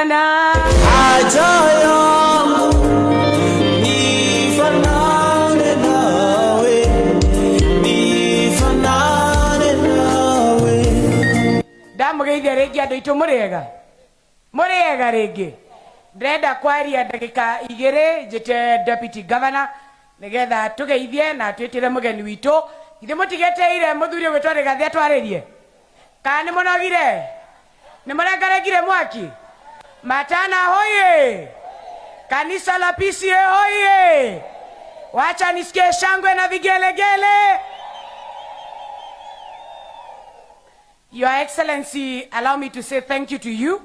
Bwana. Haja yangu nifanane nawe, nifanane nawe. Ndamũgeithia rĩngĩ andũ aitũ, mũrĩega? Mũrĩega rĩngĩ? Ndĩrenda kwaria ndagĩka 2 njĩte deputy governor nĩgetha tũgeithie na twĩtĩre mũgeni witũ. Githĩ mũtigeteire mũthuri ũgwĩtwo Rigathĩ atwarĩrie? Kana nĩ mũnogire? Nĩ mũrengarengire mwaki? Matana hoye! Kanisa la PCEA hoye! Wacha nisikie shangwe na vigelegele. Your Excellency, allow me to say thank you to you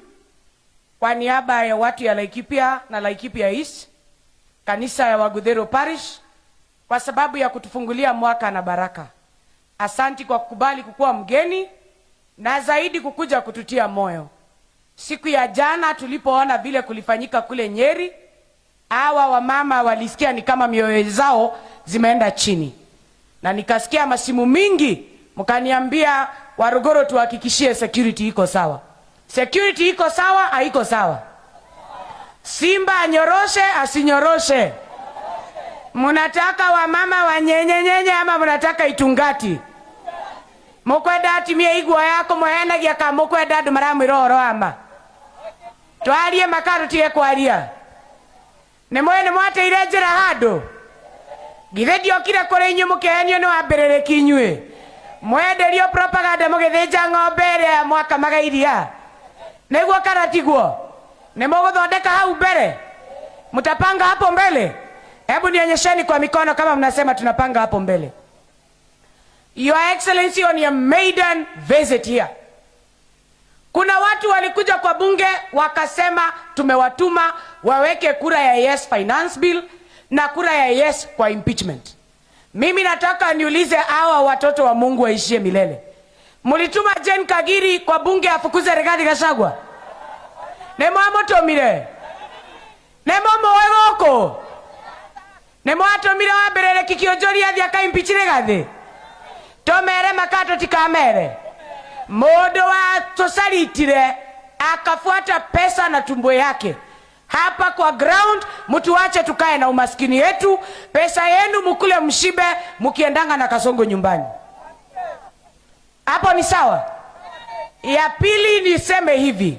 kwa niaba ya watu ya Laikipia na Laikipia East, kanisa ya Waguthero Parish, kwa sababu ya kutufungulia mwaka na baraka. Asanti kwa kukubali kukuwa mgeni na zaidi kukuja kututia moyo. Siku ya jana tulipoona vile kulifanyika kule Nyeri, hawa wamama walisikia ni kama mioyo zao zimeenda chini, na nikasikia masimu mingi mkaniambia, Waruguru, tuhakikishie security iko sawa. Security iko sawa, haiko sawa? Simba anyoroshe, asinyoroshe? Munataka wamama wanyenyenyenye ama munataka itungati? Mukwenda atimia igua yako muhenagia ka mukwenda andu maramwira uhoro wa ma? Twarie maka tutige kwaria. Nĩ mũĩ nĩ mwateire njĩra handũ? Githĩ ndiokire kũrĩ inyuĩ mũkĩhenio nĩ wambĩrĩrĩki inyuĩ? Mwenderio propaganda mũgĩthĩnja ng'ombe ĩrĩa mwakamaga iria. Nĩguo kana tiguo? Nĩ mũgũthondeka hau mbere? Mtapanga hapo mbele? Hebu nionyesheni kwa mikono kama mnasema tunapanga hapo mbele. Your Excellency, on your maiden visit here, kuna watu walikuja kwa bunge wakasema tumewatuma waweke kura ya yes finance bill na kura ya yes kwa impeachment. Mimi nataka niulize hawa watoto wa Mungu waishie milele. Mulituma Jane Kagiri kwa bunge afukuze Rigathi Gachagua? Nĩ mwamũtũmire? Nĩ mũmũĩ gũkũ? Nĩ mwatũmire wambĩrĩrĩki kĩonjoria athiĩ akaimpeach Rigathi? Tũmere maka tũtikamere? Mũndũ wa tũcaritire akafuata pesa na tumbo yake hapa kwa ground, mtuache tukae na umaskini yetu. Pesa yenu mukule mshibe, mukiendanga na Kasongo nyumbani. Hapo ni sawa? Ya pili niseme hivi,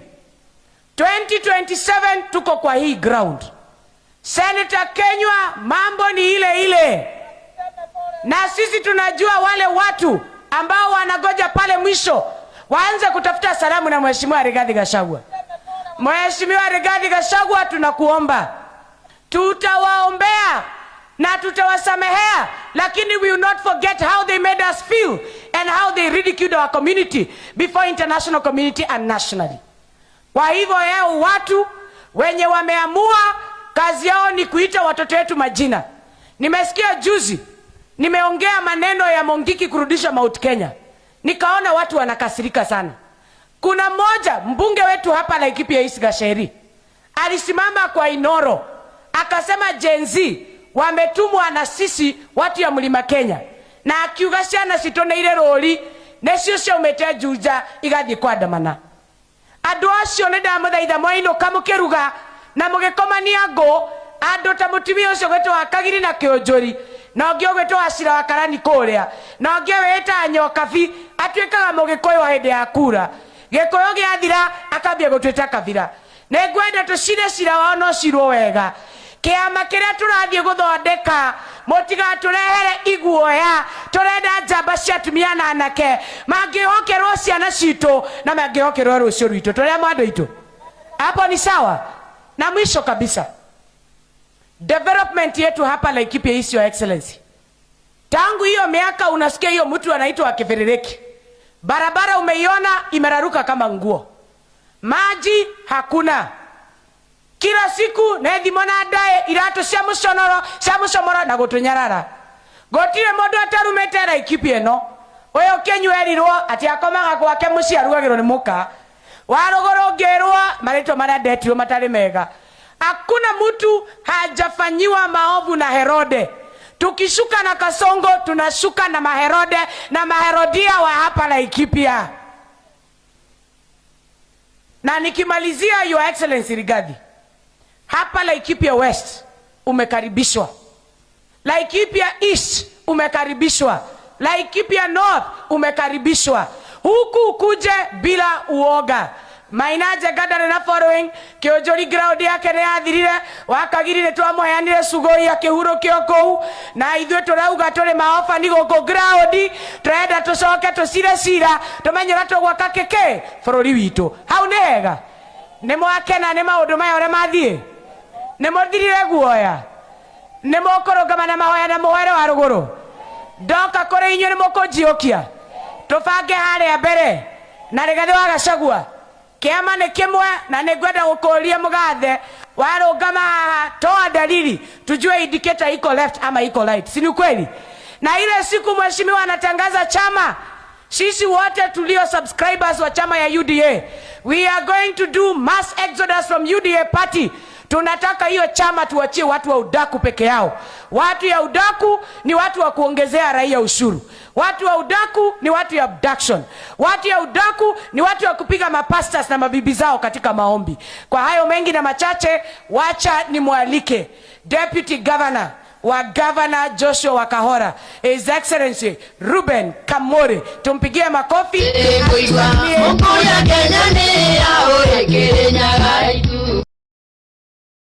2027 tuko kwa hii ground. Senator Kenywa, mambo ni ile ile, na sisi tunajua wale watu ambao wanagoja pale mwisho waanze kutafuta salamu na Mheshimiwa Rigathi Gachagua. Mheshimiwa Rigathi Gachagua, tunakuomba, tutawaombea na tutawasamehea, lakini we will not forget how they made us feel and how they ridiculed our community before international community and nationally. Kwa hivyo yao watu wenye wameamua kazi yao ni kuita watoto wetu majina. Nimesikia juzi nimeongea maneno ya Mungiki kurudisha Mount Kenya, nikaona watu wanakasirika sana. Kuna mmoja mbunge wetu hapa Laikipia East Gacheri alisimama kwa Inoro akasema Gen Z wametumwa na sisi watu ya Mlima Kenya, na akiuga ciana citũ nĩ irĩ rũri nĩcio ciaumĩte Juja igathiĩ kwandamana. Andũ acio nĩ ndamũthaitha mwainũka mũkĩruga na mũgĩkomania ngũ, andũ ta mũtumia ũcio gwĩtwo wa Kagiri na Kĩũnjũri, na ũngĩ ũgwĩtwo wa Cira wa Karani kũrĩa, na ũngĩ wĩtaga Nyokabi, atuĩkaga mũgĩkũyũ hĩndĩ ya kura. Gĩkũyũ gĩathira akambia gũtuĩta kabira. Nĩ ngwenda tũcire cira wao no cirwo wega. Kĩama kĩrĩa tũrathiĩ gũthondeka mũtigatũrehere iguoya, tũrenda njamba cia atumia na anake mangĩhokerwo ciana citũ na mangĩhokerwo rũciũ rwitũ. Tũrĩa mwandũ aitũ hapo ni sawa? Na mwisho kabisa, development yetu hapa Laikipia East, Your Excellency, tangu hiyo miaka unasikia hiyo mtu anaitwa Kipherereki, barabara umeiona imeraruka kama nguo, maji hakuna, kila siku nethimo na ndae iratu cia muconoro cia mucomoro na gutunyarara. Gutire mundu atarumite Laikipia ino. Uyu Kinyua erirwo ati akomaga gwake mucii arugagirwo ni muka wa ruguru, ngirwo maritwa maria ndetirwo matari mega. Hakuna mtu hajafanyiwa maovu na Herode. Tukishuka na Kasongo tunashuka na maherode na maherodia wa hapa Laikipia. Na nikimalizia, Your Excellency Rigathi, hapa Laikipia West umekaribishwa, Laikipia East umekaribishwa, Laikipia North umekaribishwa, huku ukuje bila uoga. Maina Njenga ndarĩ na following. Kĩũnjũri ground yake nĩ yathirire. Wakagiri nĩ twamũheanire Sugoi akĩhurũkio kũu, na ithuĩ tũrauga tũrĩ maobani gũkũ ground, tũrenda tũcoke tũcire cira, tũmenye ũrĩa tũgwaka kĩkĩ bũrũri witũ. Hau nĩ hega? Nĩ mwakena nĩ maũndũ maya ũrĩa mathiĩ? Nĩ mũthirire guoya? Nĩ mũkũrũgama na mahoya na mũhoere wa rũgũrũ? Ndoka kũrĩ inyuĩ nĩ mũkũnjiũkia tũbange harĩa mbere na Rigathĩ wa Gachagua? Kĩama nĩ kĩmwe, na nĩ ngwenda gũkũria mũgathe warũngama haha, toa dalili tujue indicator iko left ama iko right, si ni kweli? Na ile siku mheshimiwa anatangaza chama, sisi wote tulio subscribers wa chama ya UDA, we are going to do mass exodus from UDA party. Tunataka hiyo chama tuachie watu wa udaku peke yao. Watu ya udaku ni watu wa kuongezea raia ushuru. Watu wa udaku ni watu ya abduction. Watu ya udaku ni watu wa kupiga mapastors na mabibi zao katika maombi. Kwa hayo mengi na machache, wacha nimwalike Deputy Governor wa Governor Joshua Wakahora, His Excellency Ruben Kamore. Tumpigie makofi. Kũigua mũkũya Kenya nĩ yaũrĩ Kĩrĩnyaga.